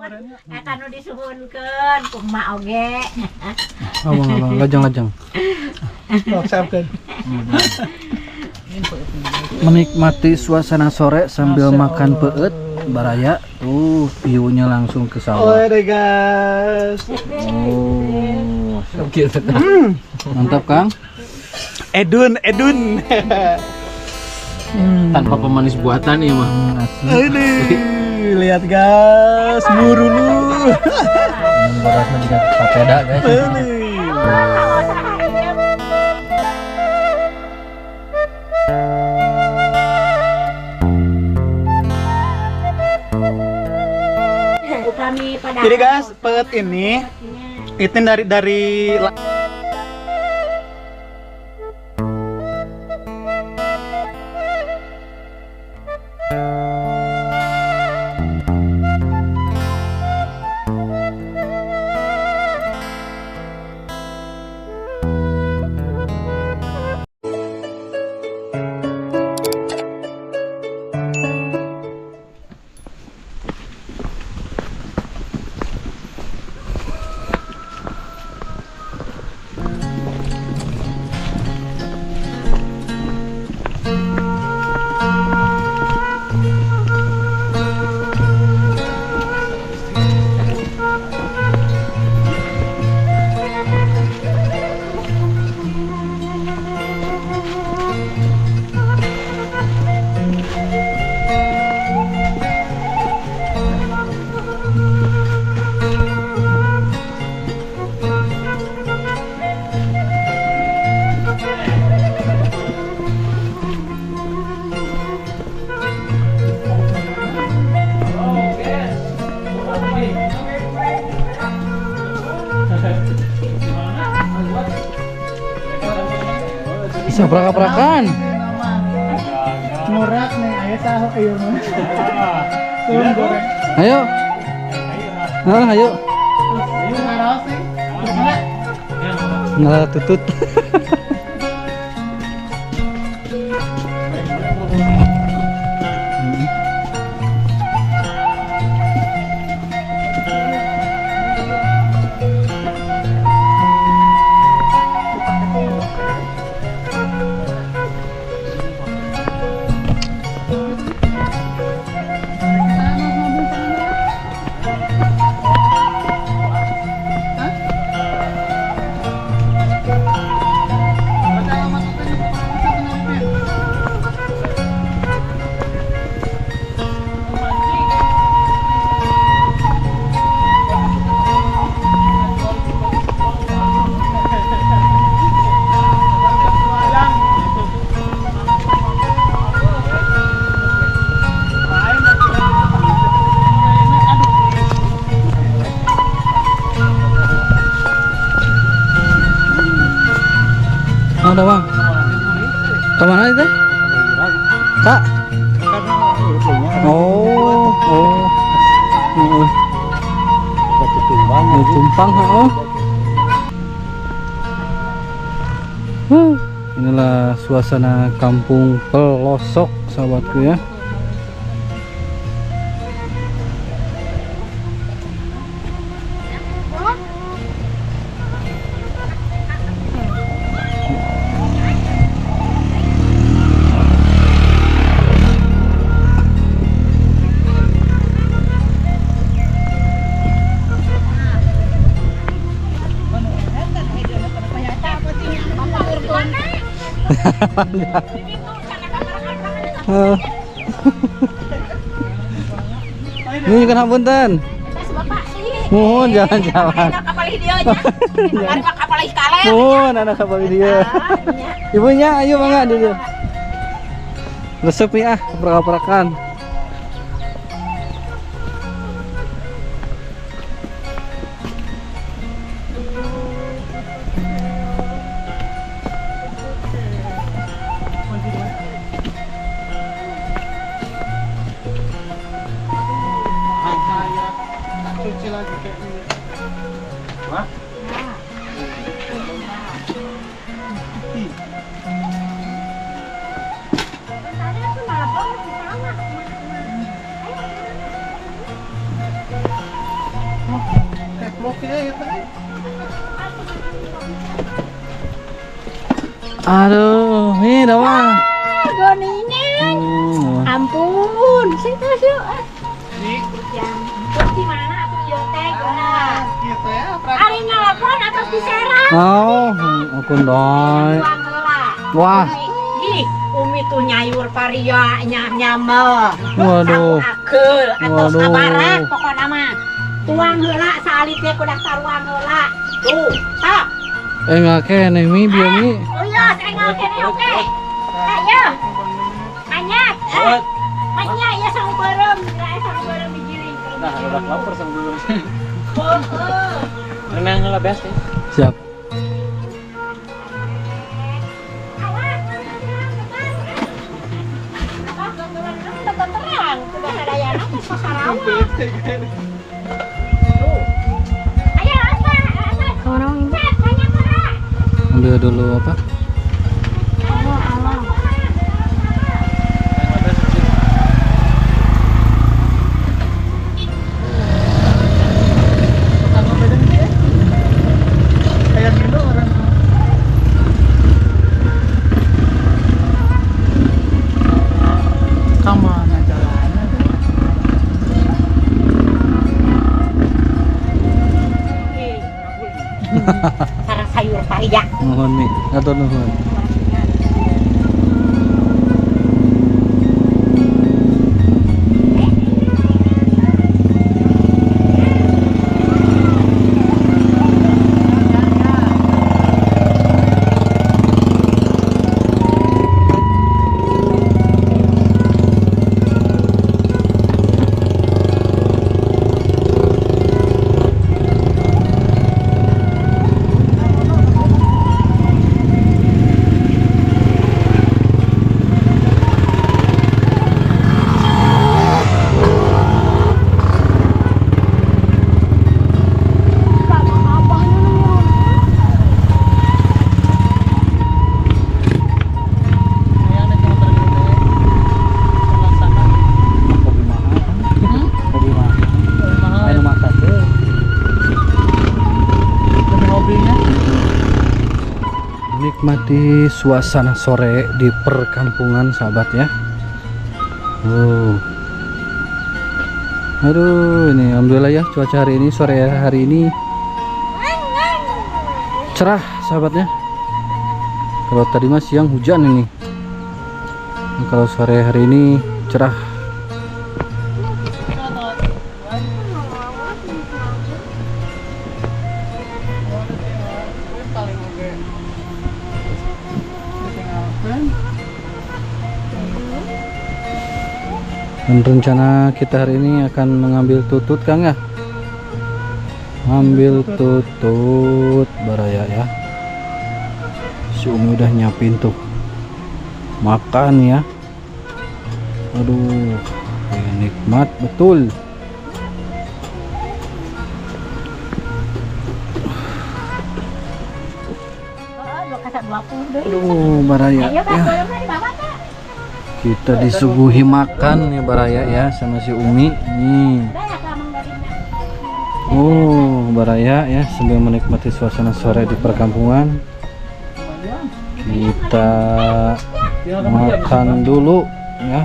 Eta nu disuhunkeun ku emak oge. Abang, lajang-lajang. Menikmati suasana sore sambil makan peueut baraya. Tuh view-nya langsung ke sawah. Oh, deh guys. Oh, mantap Kang. Edun, edun. Tanpa pemanis buatan ya mah. Ini lihat guys, murulu. Berasnya juga papeda guys. Ini. Jadi guys, peueut ini itu dari Bisa perak-perakan. Murah nih, ayo tahu ayo mah. Ayo. Ah, ayo. Nggak tutut. Ada bang, kemana itu? Kak? Oh, oh, oh, tumpang, oh. Inilah suasana kampung pelosok, sahabatku ya. Ini kan hapunten. Mohon jalan-jalan. Mohon anak kapal dia. Ibunya ayo mangga dulu. Resep nih ah, perak-perakan. Aduh, ini dah. Goningan. Ampun, sing terus yuk. Di mana aku yo teh guna. Ari ngelepon atas diserang. Oh, aku doi. Wah. Ih, Umi tuh nyayur paria nyamel. Waduh. Agel atas kabarak pokokna mah. Tuang heula saalit teh kudu taruang heula. Tuh, sok. Enggak kene mi bieu mi. Oh iya, enggak kene oke. Ayo. Banyak. Banyak ya sang beureum, enggak sang beureum digiling. Nah, udah lapar sang beureum. Heeh. Menang heula beas teh. Siap. Terang, kudu sadayana teh Sarawak. Ayo, apa? Orang ambil dulu apa? Sarang sayur paria. Nuhun nih, atur nuhun. Menikmati suasana sore di perkampungan sahabat ya. Oh. Aduh, ini alhamdulillah ya cuaca hari ini, sore hari ini cerah sahabatnya. Kalau tadi mah siang hujan ini. Nah, kalau sore hari ini cerah. Dan rencana kita hari ini akan mengambil tutut Kang ya. Ambil tutut baraya ya. Si Umi udah nyiapin tuh makan ya. Aduh, nikmat betul. Aduh baraya ya. Kita disuguhi makan ya baraya ya sama si Umi nih. Oh baraya ya, sambil menikmati suasana sore di perkampungan. Kita makan dulu ya.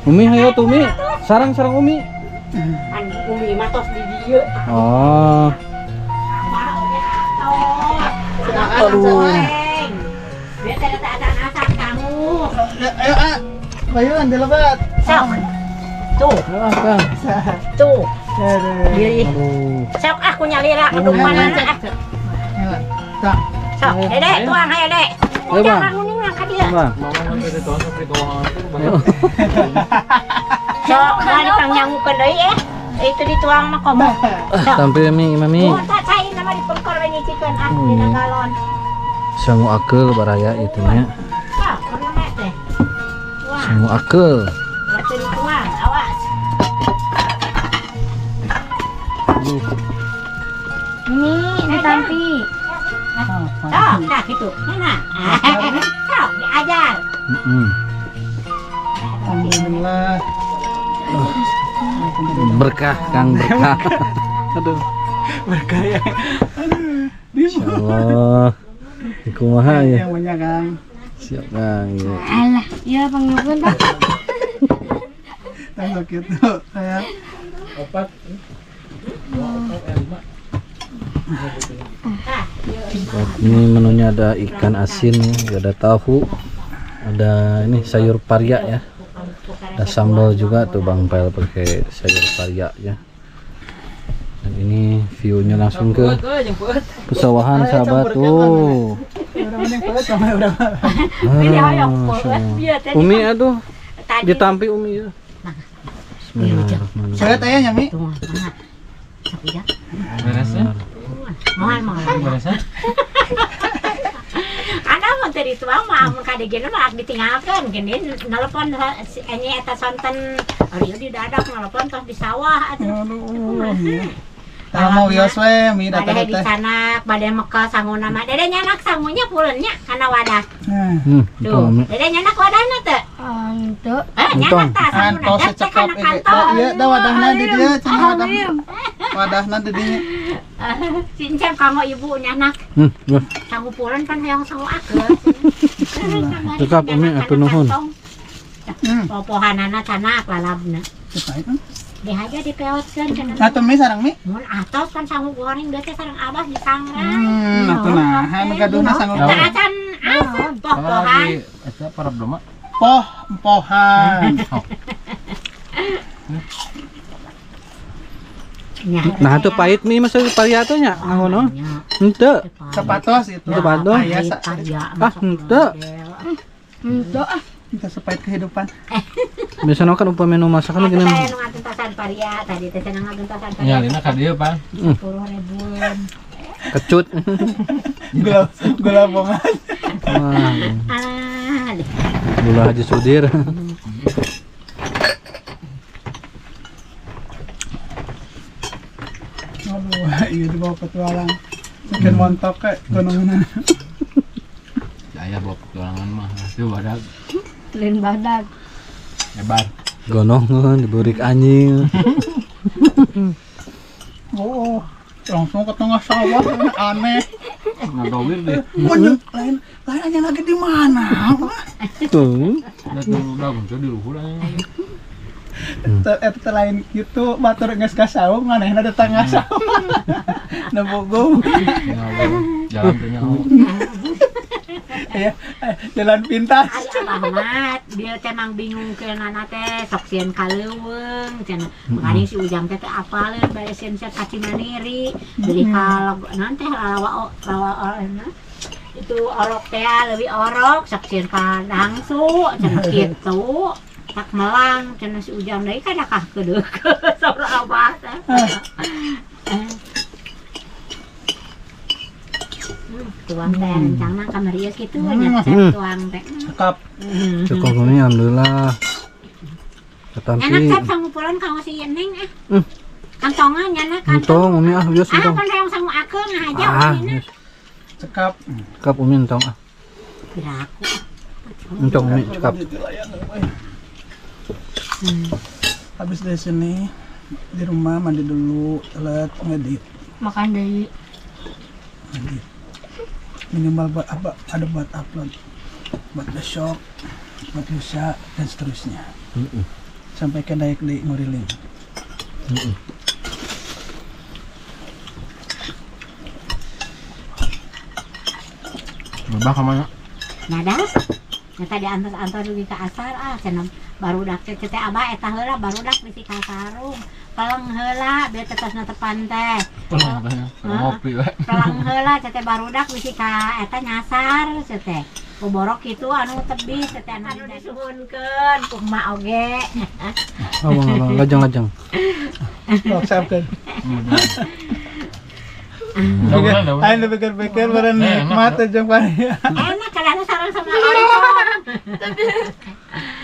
Umi ayo tuh Umi, sarang-sarang Umi. Umi matos di dieu. Oh. Aduh. Ayo, ah. Ayo, dilebat. Sok. Tuh. Tuh. Diri. Sok aku nyalira aduh mana ah. Sok, Dede, tuang ayo, Dek. Jangan nguningan ka dieu. Sok, da dipangyangukeun deui eh. Itu dituang mah komo. Tampil mi, mami. Tuh, tak cai nama dipengkor we nyicikeun ah dina galon. Sangu akeul baraya itu nya. Sangu akeul. Dituang, awas. Ini tampi. Sok, nah gitu. Nah. Sok, diajar. Alhamdulillah. Berkah Kang, berkah. Aduh. Bergaya. Aduh. Insyaallah. Kumaha ya? Yang banyak Kang. Siap Kang. Ya. Alah, ya panggilkan Pak. Tanggal gitu saya. 4. Ini menunya ada ikan asin, ada tahu, ada ini sayur paria ya. Ada sambal juga tuh Bang Pel pakai sayur paria ya. Dan ini view-nya langsung ke pesawahan sahabat tuh. Umi aduh, ditampi Umi ya. Bismillahirrahmanirrahim. Saya tanya Mi. Beresnya? Beresnya? Ana mun teu dituang mah mun kadegena mah ditinggalkeun gini nelpon nya eta sonten ari di dadak nelpon tos di sawah atuh. Tah mau wios we mi datang teh. Bade dicanak, bade mekal sanguna mah. Dede nyanak sangunya pulunnya kana wadah. Tuh, dede nyanak wadahna teu? Henteu. Nyanak tah sanguna teh kana kantong. Ieu da wadahna di dieu cenah wadah. Wadahna di dieu. Cincang kanggo ibu nyanak. Sangu pulen pan hayang sangu akeut. Cekap Umi atuh nuhun. Popohanana canak lalabna. Deh aja dipeotkeun cenah. Atuh mi sareng mi? Mun atos kan sangu goreng deui teh sareng abah disangrai. Atuh nah, anu gaduhna sangu goreng. Teu acan asup poh-pohan. Eta parab doma. Poh, empohan. Nah, itu pahit mi masa paria teh nya ngahono. Henteu. Sapatos itu. Henteu patos. Ah, henteu. Henteu ah. Kita sepahit kehidupan. Biasanya kan upami nu masakan gini. Saya nu ngatuntasan paria tadi teh cenah ngatuntasan paria. Nyalina ka dieu, Pan. 10.000-an. Kecut. Gula bongan. Ah. Gula Haji Sudir. Aduh, iya dibawa petualang. Mungkin montok kayak gunungan. Ayah bawa petualangan mah, itu badak. Lain badak. Hebat. Gonongan diburik anjing. Oh, langsung ke tengah sawah, aneh. Ngagawir deh. Lain lain anjing lagi di mana? Tuh. Udah di luhur anjing. Eta lain gitu, batur geus ka saung, manehna di tengah sawah. Nebogo. Jalan teh nyaho. Ya, jalan pintas. Ari Abah mah dia teh mang bingung keunana teh sok sieun ka leuweung cenah. Makanya si Ujang teh teh apaleun bade sieun ka Cimaniri. Jadi kalau naon teh lawa lawa itu orok teh leuwih orok sok sieun ka Dangsu cenah kitu. Tak melang cenah si Ujang deui kadakah keudeukeut saur Abah teh. Tuang teh rencana kamar ieu kitu nya tuang teh. Cekap. Cukup Umi alhamdulillah. Ketampi. Nyanak kan sangu pulen ka si Neng ah. Kantongan nyanak kantong. Entong Umi ah bios entong. Ah pan hayang sangu akeung ngahaja Umi. Cekap. Cekap Umi entong ah. Piraku. Entong Umi cekap. Habis dari sini di rumah mandi dulu, telat ngedit. Makan dari ngedit. Minimal buat apa ada buat upload, buat besok, buat lusa dan seterusnya. Sampai ke daek di nguriling. Babah ka mana? Nada. Eta diantos-antos dugi ka asar ah cenah barudak teh teh abah eta heula barudak bisi ka sarung. Peleng heula bieu teh tos netepan teh. Peleng teh ngopi we. Peleng heula teh barudak bisi ka eta nyasar teh. Boborok kitu anu tebih teh anu disuhunkeun ku emak oge. Abang lajang-lajang. Sok siapkeun. Ayo pikir-pikir bareng nikmat jeung paria. Enak kadang sareng sama oncom.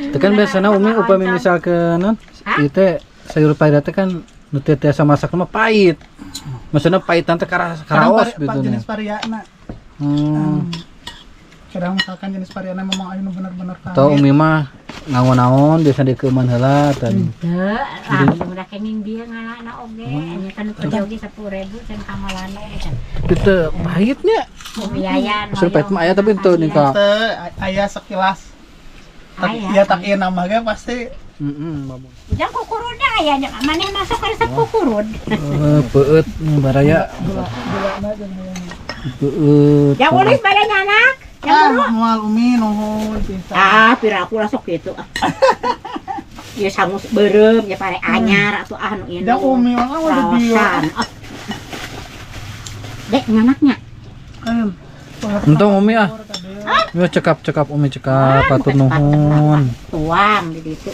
Itu kan biasanya Umi upami misalkan non ieu teh sayur paria teh kan nu teu tiasa masak mah pahit. Maksudna pahitan teh karaos gitu jenis pariana. Kadang misalkan jenis pariana memang anu bener-bener Atau pahit. Umi mah ngaon-naon biasa dikeuman heula dan Henteu, langsung udah kenging bieu ngalana oge. Nya kan kerja oge 10.000 can kamalana oge can. Tapi teu pahitnya. Biaya. Maksudnya pahit mah aya tapi teu nih ka. Teu aya sekilas. Tak Aya. iya tak iya nambah ge pasti. Heeh. Ujang kukurudna aya nya maneh masuk ka resep kukurud. Peueut baraya. Gula-gulana jeung hayang. Peueut. Yang ulis bade nyanak. Yang Ah, buru. moal Umi nuhun pisan. Ah, pira aku lah sok gitu. Ya sangus beureum ya pare anyar atuh ah nu ieu. Da Umi mah udah bieu. Rawasan. Ah. Dek nyanaknya. Ayo. Untung Umi ah. Ya cekap-cekap Umi cekap hatur nuhun. Tuang di ditu.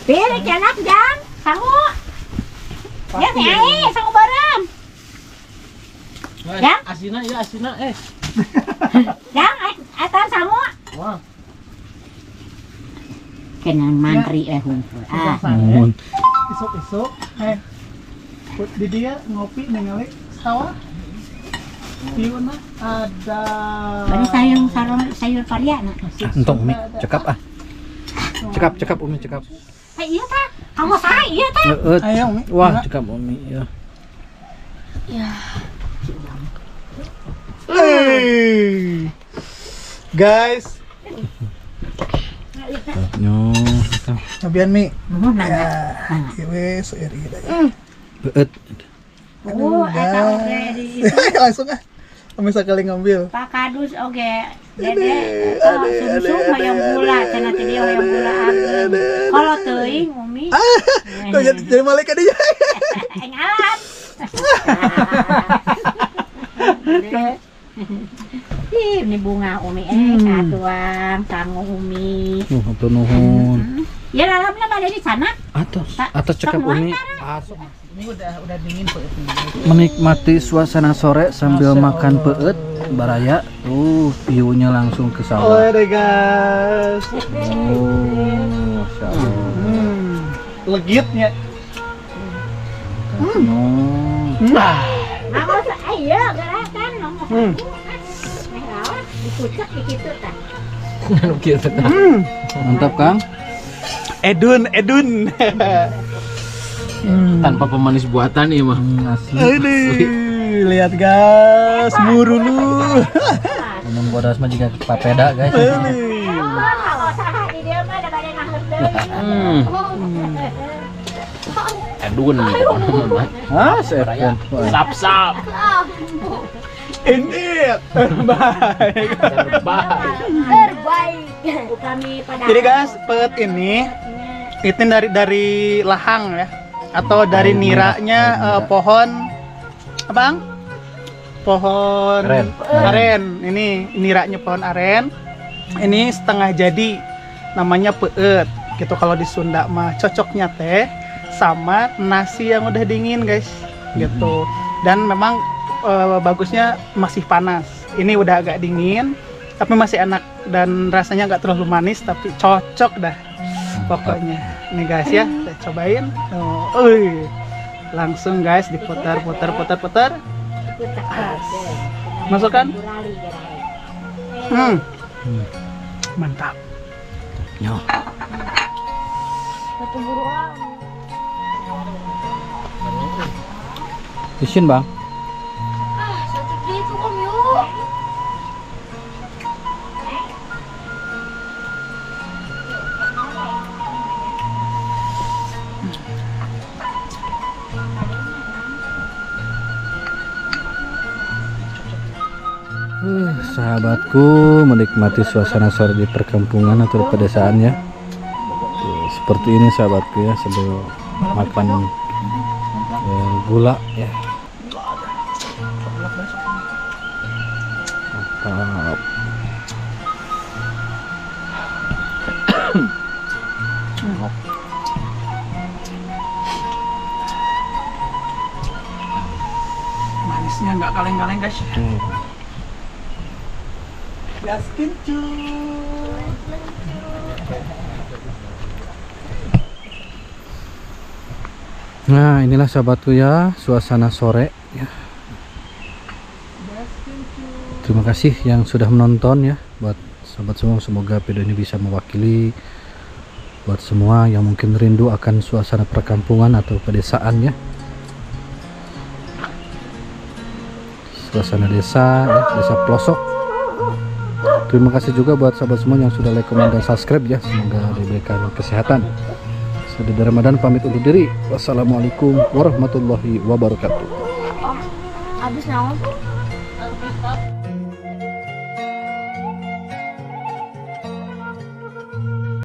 Pilih nyanak jang, sangu. Ya nih, sangu beureum. Ya? Asina ya asina eh. Jang, eta sangu. Wah. Kena mantri hungkul. Ah. Nuhun. Isuk-isuk di dia ngopi ningali sawah. View-na ada Bari sayur sayur paria na. Untung Umi cekap ah. Cekap cekap Umi cekap. Eh iya tah, kamu saha iya tah. Peueut. Ayo Umi. Wah, cekap Umi ya. Hey. Guys, Nyo. cobian Mi. Nuhun Ya, nangga. ieu seueur ieu da. Peueut. Oh, eta oge di Langsung ah. Umi sekali ngambil. Pak Kadus oge. Dede, Aduh, sumsum aduh, hoyong aduh, gula, aduh, cenah teh dia aduh, hoyong gula aduh, ageng. aduh, aduh. Kalau teuing Umi. Kok jadi malaikat dia? Ngalan. Ih, ini bunga Umi katuang sangu Umi. Hatur nuhun. Ya dalamnya pada di sana. Atos, atos cekap Umi. Asok. Ini udah dingin kok itu. Menikmati suasana sore sambil makan peueut baraya. Tuh, view-nya langsung ke Oh, sawah. deh guys. Oh, Masya Allah. Legitnya. Oh. Nah. Mau ayo gerakan ngomong. Meh lawan dikucek di kitu tah. Nu kieu teh. Mantap, Kang. Edun, edun. Tanpa pemanis buatan ieu mah. Asli. Aduh, lihat guys, murulu. Minum bodas mah juga papeda, guys. Aduh. Kalau saha di dieu mah da bade ngaheur deui. Edun pokoknya mah. Ah, seepon. Sap-sap. Ini terbaik. Terbaik. Upami pada Jadi guys, pet ini itu dari lahang ya, atau dari niranya pohon, abang, pohon Aren. Aren. Ini niranya pohon aren. Ini setengah jadi, namanya peueut. Gitu kalau di Sunda mah cocoknya teh sama nasi yang udah dingin guys, gitu. Dan memang bagusnya masih panas. Ini udah agak dingin, tapi masih enak dan rasanya nggak terlalu manis, tapi cocok dah pokoknya. Nih guys ya, saya cobain. Oh, langsung guys diputar, putar, putar, putar. Masukkan. Mantap. Nyo. Isin, Bang. Sahabatku, menikmati suasana sore di perkampungan atau pedesaan ya. Tuh, seperti ini sahabatku ya, sambil makan gula ya. Mantap. Manisnya nggak kaleng-kaleng guys. Gas kencur. Nah, inilah sahabatku ya, suasana sore ya. Terima kasih yang sudah menonton ya, buat sahabat semua. Semoga video ini bisa mewakili buat semua yang mungkin rindu akan suasana perkampungan atau pedesaan ya. Suasana desa ya, desa pelosok. Terima kasih juga buat sahabat semua yang sudah like, komen, dan subscribe ya. Semoga diberikan kesehatan. Saya Dede Ramadan pamit undur diri. Wassalamualaikum warahmatullahi wabarakatuh. Habis naon?